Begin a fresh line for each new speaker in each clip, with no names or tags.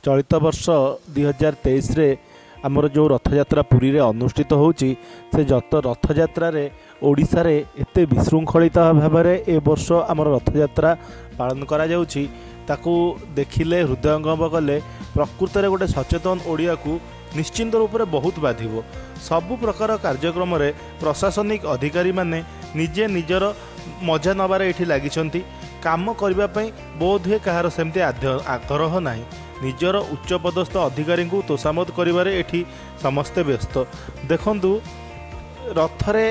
ଚଳିତ ବର୍ଷ 2023ରେ ଆମର ଯେଉଁ ରଥଯାତ୍ରା ପୁରୀରେ ଅନୁଷ୍ଠିତ ହେଉଛି, ସେ ଯତ ରଥଯାତ୍ରାରେ ଓଡ଼ିଶାରେ ଏତେ ବିଶୃଙ୍ଖଳିତ ଭାବରେ ଏ ବର୍ଷ ଆମର ରଥଯାତ୍ରା ପାଳନ କରାଯାଉଛି, ତାକୁ ଦେଖିଲେ, ହୃଦୟଙ୍ଗମ କଲେ ପ୍ରକୃତରେ ଗୋଟେ ସଚେତନ ଓଡ଼ିଆକୁ ନିଶ୍ଚିନ୍ତ ରୂପରେ ବହୁତ ବାଧିବ। ସବୁ ପ୍ରକାର କାର୍ଯ୍ୟକ୍ରମରେ ପ୍ରଶାସନିକ ଅଧିକାରୀମାନେ ନିଜେ ନିଜର ମଜା ନେବାରେ ଏଇଠି ଲାଗିଛନ୍ତି। କାମ କରିବା ପାଇଁ ବୋଧହୁଏ କାହାର ସେମିତି ଆଗ୍ରହ ନାହିଁ। ନିଜର ଉଚ୍ଚପଦସ୍ଥ ଅଧିକାରୀଙ୍କୁ ତୋଷାମତ କରିବାରେ ଏଠି ସମସ୍ତେ ବ୍ୟସ୍ତ। ଦେଖନ୍ତୁ, ରଥରେ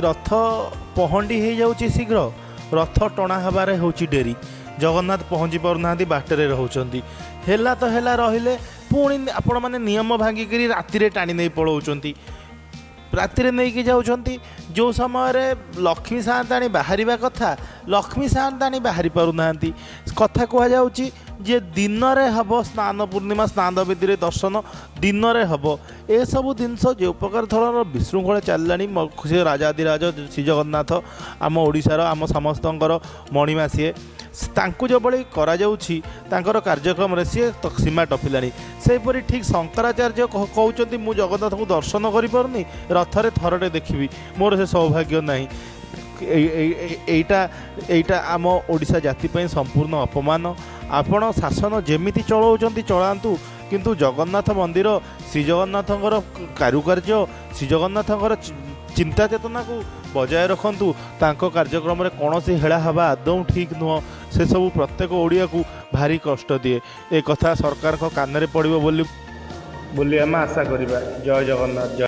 ରଥ ପହଣ୍ଡି ହେଇଯାଉଛି ଶୀଘ୍ର, ରଥ ଟଣା ହେବାରେ ହେଉଛି ଡେରି। ଜଗନ୍ନାଥ ପହଞ୍ଚି ପାରୁନାହାନ୍ତି, ବାଟରେ ରହୁଛନ୍ତି। ହେଲା ତ ହେଲା, ରହିଲେ, ପୁଣି ଆପଣମାନେ ନିୟମ ଭାଙ୍ଗିକିରି ରାତିରେ ଟାଣି ନେଇ ପଳାଉଛନ୍ତି, ରାତିରେ ନେଇକି ଯାଉଛନ୍ତି। ଯେଉଁ ସମୟରେ ଲକ୍ଷ୍ମୀ ସାଆନ୍ତାଣୀ ବାହାରିବା କଥା, ଲକ୍ଷ୍ମୀ ସାଆନ୍ତାଣୀ ବାହାରି ପାରୁନାହାନ୍ତି। କଥା କୁହାଯାଉଛି ଯେ ଦିନରେ ହେବ ସ୍ନାନ ପୂର୍ଣ୍ଣିମା, ସ୍ନାନ ବେଦୀରେ ଦର୍ଶନ ଦିନରେ ହେବ। ଏସବୁ ଜିନିଷ ଯେଉଁ ପ୍ରକାର ଧରଣର ବିଶୃଙ୍ଖଳା ଚାଲିଲାଣି, ସେ ରାଜାଧିରାଜ ଶ୍ରୀ ଜଗନ୍ନାଥ ଆମ ଓଡ଼ିଶାର, ଆମ ସମସ୍ତଙ୍କର ମଣିମା ସିଏ। ତାଙ୍କୁ ଯେଭଳି କରାଯାଉଛି ତାଙ୍କର କାର୍ଯ୍ୟକ୍ରମରେ, ସିଏ ସୀମା ଟପିଲାଣି। ସେହିପରି ଠିକ୍ ଶଙ୍କରାଚାର୍ଯ୍ୟ କହୁଛନ୍ତି, ମୁଁ ଜଗନ୍ନାଥଙ୍କୁ ଦର୍ଶନ କରିପାରୁନି, ରଥରେ ଥରଟେ ଦେଖିବି ମୋର ସେ ସୌଭାଗ୍ୟ ନାହିଁ। ଏଇଟା ଆମ ଓଡ଼ିଶା ଜାତି ପାଇଁ ସମ୍ପୂର୍ଣ୍ଣ ଅପମାନ। ଆପଣ ଶାସନ ଯେମିତି ଚଳାଉଛନ୍ତି ଚଳାନ୍ତୁ, କିନ୍ତୁ ଜଗନ୍ନାଥ ମନ୍ଦିର, ଶ୍ରୀଜଗନ୍ନାଥଙ୍କର କାରୁକାର୍ଯ୍ୟ, ଶ୍ରୀଜଗନ୍ନାଥଙ୍କର ଚିନ୍ତା ଚେତନାକୁ ବଜାୟ ରଖନ୍ତୁ। ତାଙ୍କ କାର୍ଯ୍ୟକ୍ରମରେ କୌଣସି ହେଳା ହେବା ଆଦୌ ଠିକ୍ ନୁହଁ। ସେସବୁ ପ୍ରତ୍ୟେକ ଓଡ଼ିଆକୁ ଭାରି କଷ୍ଟ ଦିଏ। ଏ କଥା ସରକାରଙ୍କ କାନରେ ପଡ଼ିବ ବୋଲି ଆମେ ଆଶା କରିବା। ଜୟ ଜଗନ୍ନାଥ, ଜୟ